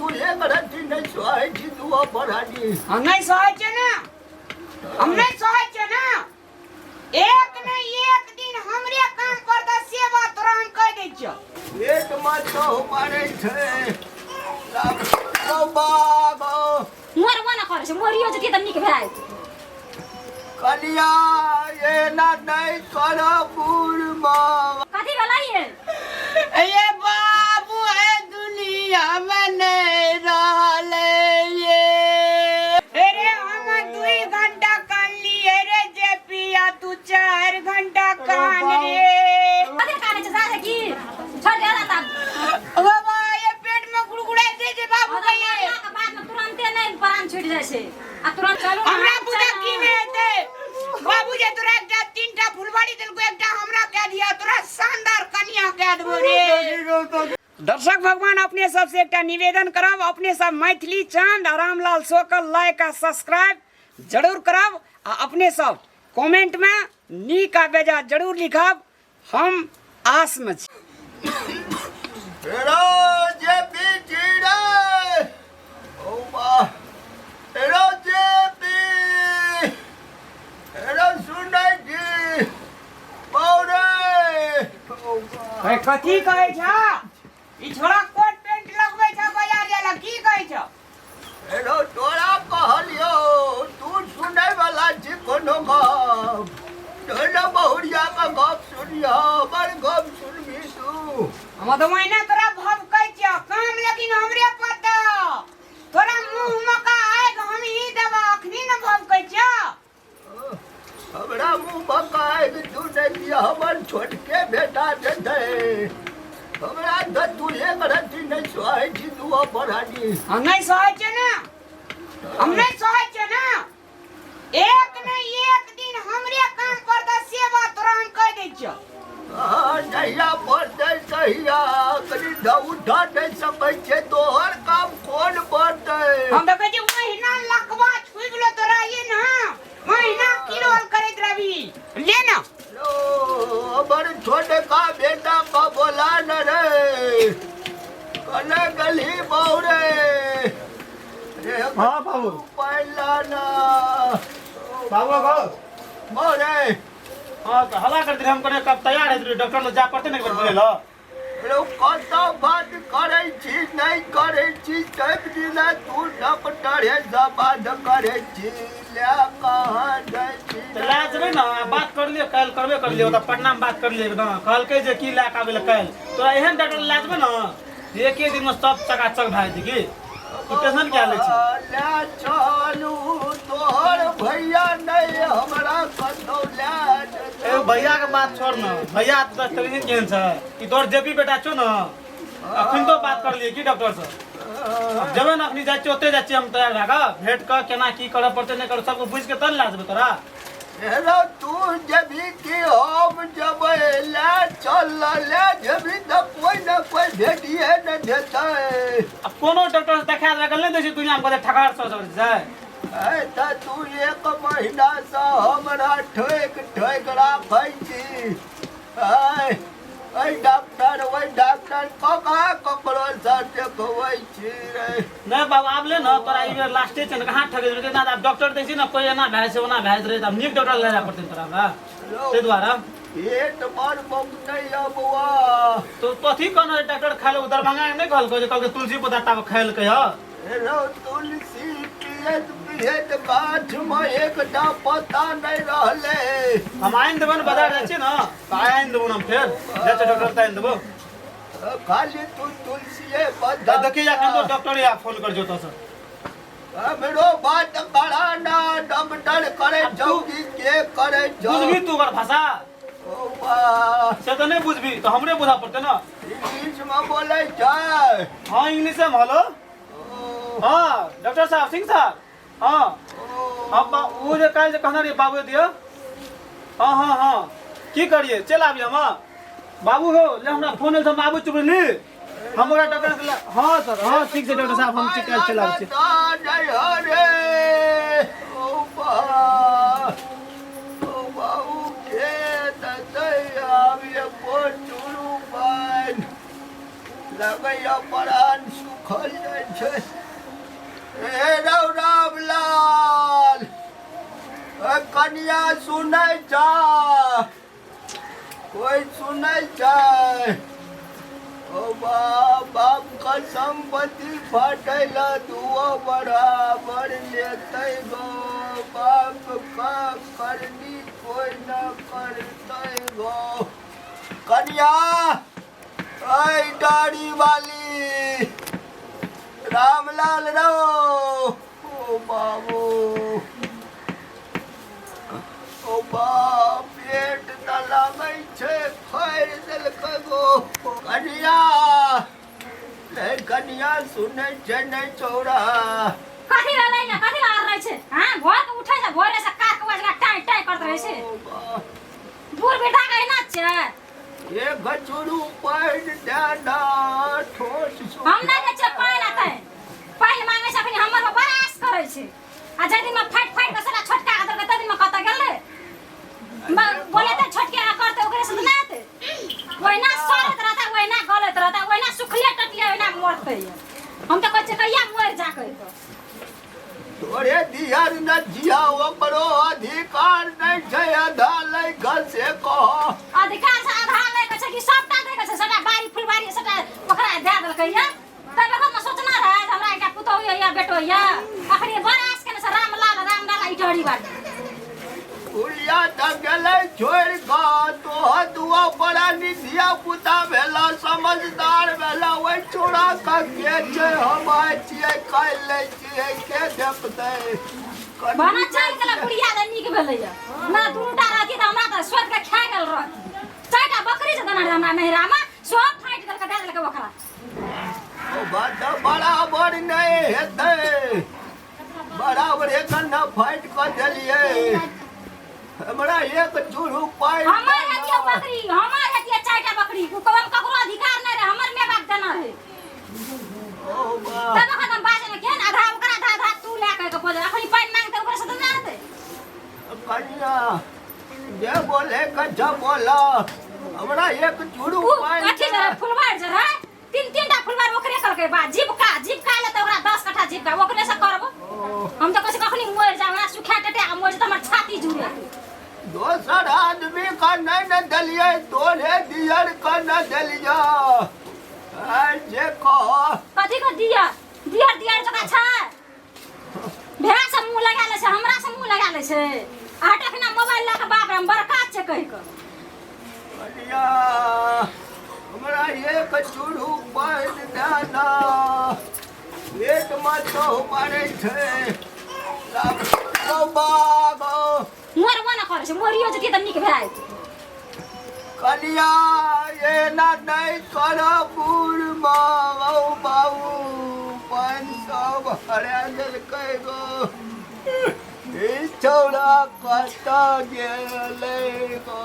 तू एक रत्ती नहि सहै छी दुओ परानी। हम नहि सहै छियै ने, हम नहि सहै छियै ने। एक ने एक दिन हमरे काम पर तऽ सेवा तोरा हम कहि दै छियौ। पेटमे तो मारै छै। ओ बाबा। मरबो न करै छै, मरियो जेतियै तऽ नीक भए जेतै। कनिया एना नहि कर बूढ़ बाबा। कथी भेलै ये? ये बाबू है दुनिया में नहीं रहले ये। अरे हम 2 घंटा कानलिए रे जे पिया, तू 4 घंटा कान रे। कथी कानै छै जा की छोड़ दे ता। बाबा ये पेट में गुड़गुड़ाई दे जे बाबू के ये। के बाद में तुरंते नहीं प्राण छूट जाइ छै आ तुरंत चलू। हमरा बुझा की नहीं हेतै बाबू, जे तोरा एकटा 3टा फुलबाड़ी देलको, एकटा हमरा कह दिया, तोरा शानदार कनिया कह देबो रे। दर्शक भगवान, अपने सबसे एकटा निवेदन करब, अपने सब मैथिली चांद आ रामलाल शो के लाइक आ सब्सक्राइब जरूर करब आ अपने सब कमेंट में नीक आ बेजा जरूर लिखब। हम आस में छी। रो जे पी रे, ओ बा, रो जे पी रो, सुनै छी बौरे? ओ बा। ए, कथी कहै छ ई छोड़ा? कोट पेंट लगबै छ बाजार जाला, की कहै छ? रो तोरा कहलियौ, तू सुनै वाला छी कोनो गप? तोरा बहुरिया के गप सुनियो, बड़ गप सुनबी तू। हम तऽ ओहिना तोरा भभकै छियौ काम, लेकिन हमरे पता तोरा मुंह मका आगि हम ही देबऽ, अखनी ने भभकै छियौ। हमरा मुँह मकाइ तू नहि दिअ, हमर छोटके बेटा जेतै। हमरा तऽ तू एक रत्ती नहि सहै छी दुओ परानी। हम नहि सहै छियै ने, हम नहि सहै छियै ने। एक ने एक दिन हमरे काम पर तऽ सेवा तोरा हम कहि दै छियौ। हाँ, जहिया पड़तै तहिया कनि उठा नहि सकै छै, तोहर काम कोन पड़तै? हम तऽ कहै छियै ओहिना लकवा छुबि गेलो तोरा, ये ना ओहिना किरोल करैत रहबी ले ना। लो, हमर छोटका बेटा का बोला न रे, कने गली बहु रे रे। हाँ बाबू। पहिला ना। बाबू गो। बहु रे। हाँ तो हला कर दे, हम करे कब तैयार है डॉक्टर लग जा पड़ते ना एक बार बोले लो। रो कत बात करै छी नहि करै छी, सब दिना तू डॉक्टरे सँ बात करै छी, ले कहाँ जाइ छी? तो लए जेबै ना, बात कर लियो, काल्हि करबे कर लियो। तऽ पटना में बात कर लियो ना, कहलकै जे की लए के आबै लए काल्हि। तोरा एहन डॉक्टर लए जेबै ना जे एके दिन में सब चकाचक भए जेतै। की तू टेंशन किया लै छी? ले चलू, तोहर भैया नहि हमरा कतौ ले जेतौ। एगो भैया के बात छोड़ न, भैया तो तभी केहन छै ई तोहर जेपी बेटा छौ न। अखन तो बात कर लिए की डॉक्टर से, अब जेबै ने, अखनी जाइ छियै, ओते जाइ छियै हम तैयार भए कऽ, भेंट कऽ केना की करऽ पड़तै नहि करऽ सबके बुझि कऽ तब ने लए जेबै तोरा। हेलो, तू जेबही कि हम जेबै? ले चल, ले जेबही तऽ कोइ ने कोइ भेटिए ने जेतै। अब कोनो डॉक्टर से देखा लगल नहि दै छै दुनिया में, कहतै ठकार सौ सौ छै। ऐ तऽ तू एक महीनासँ हमरा ठोकि ठोकि राखै छी। ऐ ओहि डॉक्टर, ओहि डॉक्टर, ककरा ककरोसँ देखबै छी रे? नहि बाबा, आब ले ने तोरा ई बेर लास्टे छै ने, कहाँ ठकै छै ना। आब डॉक्टर दै छै ने, कोइ एना भए जाइ छै, ओना भए जाइ छै, आब नीक डॉक्टर लए जाय पड़तै तोरा हमरा ताहि दुआरे। पेट बड़ बमकैया बौआ। तो कथी कहने डॉक्टर खाय लए? दरभंगा के नहि कहलकै जे कहलकै तुलसी पत्ता ताबे खेलकै हँ? हेलो, तुलसी पियैत पियैत गाछमे एकटा पत्ता नहि रहलै। हम आनि देबै ने, बाजार जाइ छियै ने तऽ आइ आनि देबौ ने हम, फेर जाइ छियै डॉक्टर तऽ आनि देबौ। खाली तू तुलसीए पत्ता। देखिए एखन तो डॉक्टर या फोन कर जो तो हमरो बात करा ना, डॉक्टर करे चौकी के करे छौ? बुझबी तू ओकर भाषा? ओ बा। से तऽ नहि बुझबी तऽ हमरे बुझा पड़तै ने। इंग्लिश में बोलै छै? हाँ, इंग्लिश में। हेलो, हाँ डॉक्टर साहब, सिंह साहब, हाँ हाँ, ओ जे काल्हि जे कहने रहियै बाबू दिअ, हाँ हाँ हाँ, की करियै, चलि आबी हम? बाबू हो ले, हमरा फोन एल, हम आबै छी, बुझली? हम ओकरा डॉक्टर के हाँ सर, हाँ ठीक छै डॉक्टर साहब, हम ठीक काल्हि चलि आबै छी। रे ओ बा, ओ बाबू के दतै आब एको चूरू पानि? लगैया प्राण सुखल जाइ छै। नहि छै। ओ बाप, बाप के संपत्ति फटै लए दुओ बराबर लेतै गो। बाप के करनी कोइ न करतै गो। कनिया, ऐ दाढ़ी वाली, रामलाल रो, ओ बाबू, ओ बाप, पेट तऽ लागै छै फाड़ि देलकै गो। कनिया नहि, कनिया सुनै छै नहि चौड़ा। कथी भेलै ने? कथी लए रहै छै? हाँ, भोर के उठै छै, भोरे से कार के बजगा टाइ टाइ करत रहै छै। ओ बाप। बूढ़ बेटा के एना छै। एक चूरू पानि दए ना ठोस। हम नहि दै छियै पानि। आ तानि पानि मांगै छै अखनी हमर पर बड़ा आस करै छै। आ जाहि दिनमे फाटि फाटि कऽ सबटा छोटका के देलकै, ताहि दिनमे कतऽ गेलै? बोले तऽ छोटके आ करतै, ओकरे से तऽ नहि हेतै। ओहिना सड़ैत रहतै, ओहिना गलैत रहतै, ओहिना सुखले टटले ओहिना मरतै। हम तऽ कहै छियै कहिया मरि जा कहि कऽ। तोरे दियर न जिया, ओकरो अधिकार नहि छै आधा लै के, से कह। अधिकार से आधा लै के छै कि सबटा दै के छै? सबटा बाड़ी फुलबाड़ी सबटा ओकरा दए देलकै या तब एखन ने सोचना रहै जे हमरा एकटा पुतहु यऽ या बेटो यऽ। अखनी बड़ आस केने छै रामलाल, रामलाल इटहरी बाली। फुलिया तऽ गेलै छोड़ि कऽ, तोहर दुआ बड़ा धिया पुता भेला, समझदार भेला। ओहि छोड़ा के के छै? हम आइ छियै, काल्हि लै छियै, के देखतै? बना चलि गेलै बुढ़िया तऽ नीक भेलैया ना। दुनूटा रहती तऽ हमरा तऽ सोति के खा गेल रहती। चारिटा बकरी छै देना रहै हमरा नैहरामे, सब फाटि देलकै, दए देलकै ओकरा। ओ बात बराबर नहि हेतै। बराबर एखन न फाटि कऽ देलियै, हमरा एक चूरू पाइ। हमर हेतियै बकरी, हमर हेतियै चारिटा बकरी। ओ कम ककरो अधिकार नहि रहै, हमर माय बाप देना रहै। ओ बा। तब एखन हम बाजै मे केहन आधा ओकरा, आधा आधा तू लए कऽ बजै। अखन पानि मांगतै, ओकरा से तऽ नहि हेतै। कनिया, जे बोले कच्चा बोला, हमरा एक चूरू उ पानि। अथी जे रहै फुलबार जे रहै, तीन तीन टा फुलबार ओकरे कहलकै बा जीविका। जीविका लेतै ओकरा 10 कट्ठा जीविका, ओकरे से करबो। हम तऽ कहै छी कखनी मरि जाब, हमरा सुखा टटे आ मरि जेतै, हमर छाती जुड़ेतै। दोसर आदमी का नहीं न देलियै, तोरे दियर का न देलियै। आइ जे कह। कथी के दियर दियर? दियर जकाँ छै? भेड़ा से मुँह लगा लै छै, हमरा से मुँह लगा लै छै। आ हटक मोबाइल लऽ कऽ, बाप रे, हम बड़का छै कहि कऽ। कनिया, हमरा एक चूरू पानि दाना, पेटमे तो मारै छै। ओ बाबा। मरबो न करै छै, मरियो जेतियै तऽ नीक भए जेतै। कनिया, एना नहि कर। बूढ़ माँ बाबू, पानि सब हरा देलकै गो। ई छौड़ा कतऽ गेलै गो?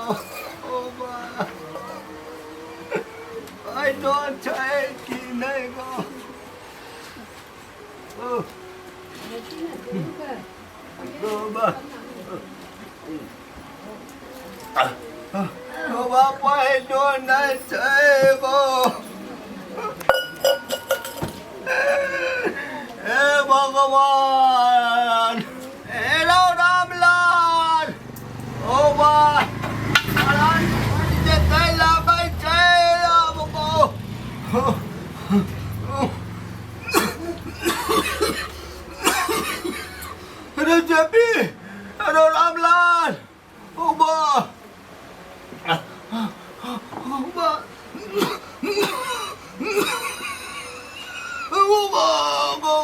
ओ बा, एनो छै कि नहि गो? ओ गो बा, ओ बा, पाइनो नहि छै गो। हे भगवान, हे रौ रामलाल, ओ बा, प्राण जेतै लागै छै आब गो। अरे जेपी, अरे रामलाल, ओ बा, ओ बा, ओ बा गो।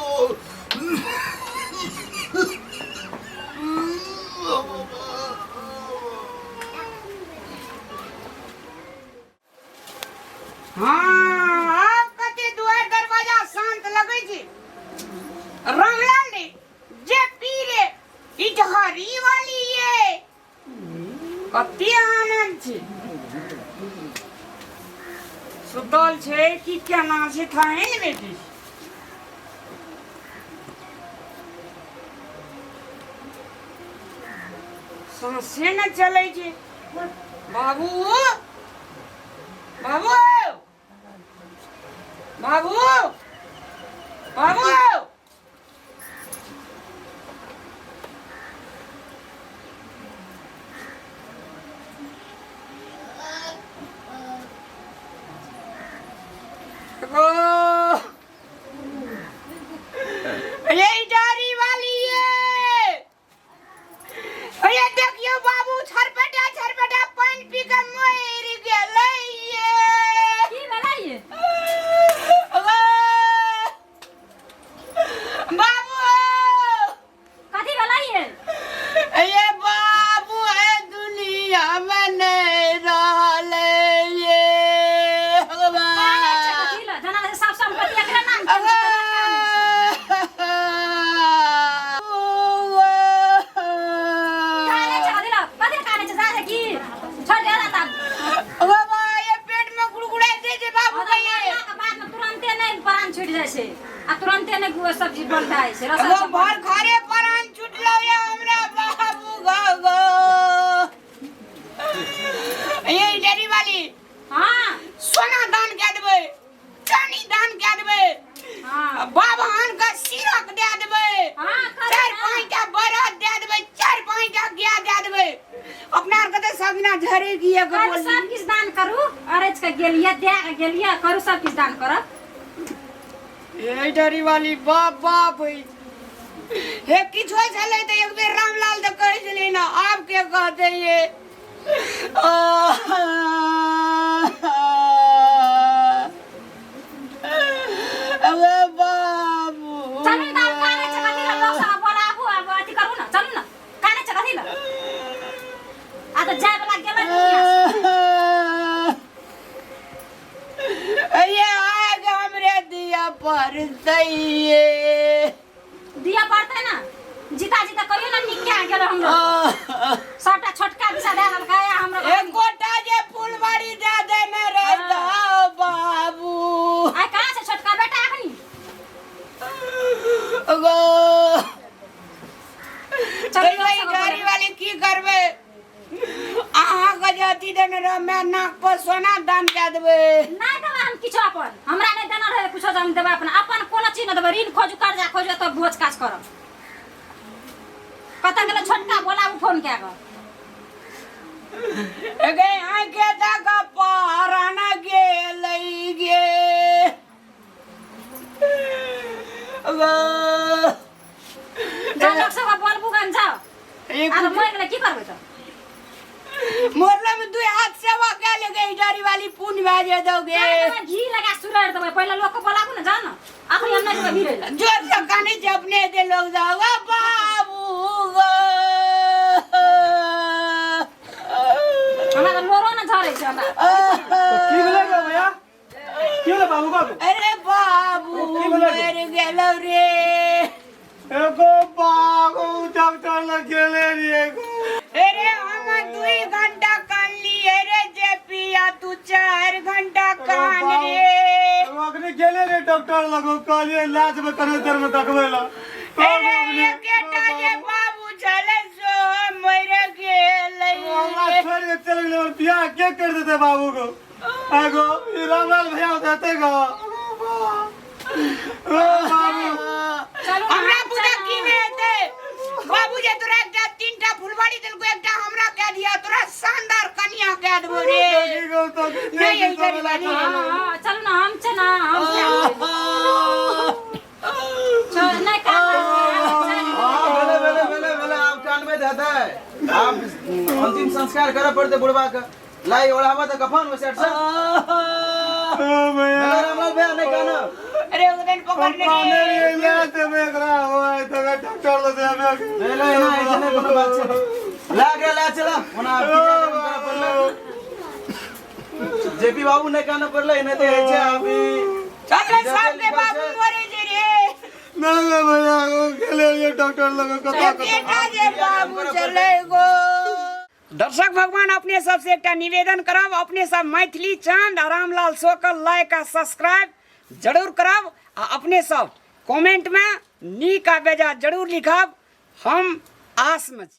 हाँ, आब कते दुआर दरवाजा शांत लगै छै। रामलाल रे, जे पी रे, इटहरी वाली ये कते आनंद छै। सुतल छै कि केना छै थाहे ने बेटी। सांसे ने चलै छै। बाबू, बाबू, बाबू, बाबू। ये डारी वाली ये ये देखियो बाबू छरपटा छरपटा पानि पी के मरि गेलै ये। की भेलै ये? बाबू, कथी भेलै ये? ये बाबू है दुनिया में नहीं रहलै ये। कानै छै कथी लए? जना से सब संपत्ति एकरे नाम के छै, तकरा कानै छै। कानै छै कथी लए? कथी लए कानै छै? जा दे की? छोड़ दे ता। बाबा, ये पेट में गुड़गुड़ाइ दे छै बाबू के ये। मरलाके बाद में तुरंते नहि प्राण छुटि जाइ छै आ तुरंते नहि सब्जी बन जाइ छै रसोई वो सब भर घरे प्राण छुटलो ये हमरा बाबू गो गो। ये डेरी वाली। हाँ। सोना दान कए देबै, चानी दान कए देबै, बाबान के सिरक दे देबै, हाँ, करू चारि ना। पाँचटा बरद दे देबै, चारि पाँचटा गाय दे देबै। अपना आर के तऽ सब दिना झरे गिए के करू बोली। सब किछु दान करू, अरज के गेलियै, दए के गेलियै, करू सब किछु दान करब। ये डरी वाली बाप बाप है हे किछु होइ छलै तऽ एक बेर रामलाल तऽ कहै छलै ने, आब के कहतै ये? अरे बाबू, चलू ने, आब कानै छै कथी लए? लोक सब बोलाबू, आब अथी करू ने, चलू ने। कानै छै कथी लए? आ तऽ जाय बला गेलै दुनिया से। ये आग हमरे दिया पड़तै ये। दिया पड़तै ने, जीता जीता कहियो ने नीक कए गेल हमरो। सबटा छोटका दिशा दए देलकै आ हमरो। एकोटा जे फुलबाड़ी दए देने रहता बाबू। आइ कहाँ छै छोटका बेटा एखनी? गो। चलू, लोक सब गाड़ी वाली, की करबै? अहाँके जे अथी देने रह, मैं नाक पर सोना दान कए देबै। नहि देबै हम किछो अपन। हमरा नहि देना रहै किछो जे हम देबै अपन। अपन कोनो चीज नहि देबै। ऋण खोजू, कर्जा खोजू, तब भोज काज करब। कतऽ गेलै छोटका? बोलाबू फोन कए कऽ। गे आँखे तक पारान गेलै गे। गो। जा, लोक सबके बोलबू गन, जाओ। आब मरि गेलै, की करबै तऽ? मोरला में दुई हाथ सेवा कए ले गे डारी वाली, पुण्य भए जेतौ गे। देबै, घी लगा सुरैर देबै। पहिले लोक के बोलाबू ने, जाओ ने। अखनी हम नहि जेबै भिड़ै लए। जोर से कानै छै अपने दे लोग जाओ गो बाबू गो। हमरा तऽ लोरो ने झरै छै हमरा। की भेलै गो भैया? की भेलै बाबू गो? अरे बाबू, की भेलै गो? मर गेलो रे। एगो बाबू डॉक्टर लग गेले रे एगो। अरे हम 2 घंटा कानली, अरे जे पिया तू 4 घंटा कान रे। एगो अखनी गेले रे डॉक्टर लगो, कहलिए लाज में कने देर में देखबै ला। अरे एकेटा जे बाबू छलै सो मर गेलै। हमरा छोड़ के चल गेलै और बियाह के कर देते बाबू को? एगो ई रामलाल भैया देते गो। ओ बाबू। चलू ने, हमरा हम पूजा चलू। की नहि हेतै बाबू? जे तोरा एकटा तीनटा फुलबाड़ी देलको, एकटा हमरा कए दिया, तोरा शानदार कनिया कए देबो रे। देखी गो तो। नहीं, एहि गरीब वाली। हाँ, चलू ने, हम छै ने, हम चल, नहि कान। हाँ, भेलै भेलै भेलै भेलै, आब कानबै तऽ हेतै। आब अंतिम संस्कार करऽ पड़तै बुढ़बा के। लाई ओढ़ाबऽ तऽ कफन ओहि साइड से। ओ भैया। भेलै रामलाल भैया, नहि कानब। अरे ओ दिन पकड़ने काने रे। रे ले देबे एकरा होय तऽ डॉक्टर लग देबे। भेलै ना, ऐसे नहि कोनो बात छै। ला एकरा ला चला ओना आब क्रियाक्रम करऽ पड़लै। जेपी बाबू, नहि कानऽ पड़लै, नहि तऽ होइ छै आब ई चल रे, सबके बाबू मरे जे रे। नहीं रे भैया, वो गेले रे डॉक्टर लग कता कता। एकेटा जे बाबू चले गो। दर्शक भगवान, अपने सबसे एकटा निवेदन करब, अपने सब मैथिली चांद आ रामलाल शो के लाइक आ सब्सक्राइब जरूर करब आ अपने सब कमेंट में नीक आ बेजा जरूर लिखब। हम आस में छी।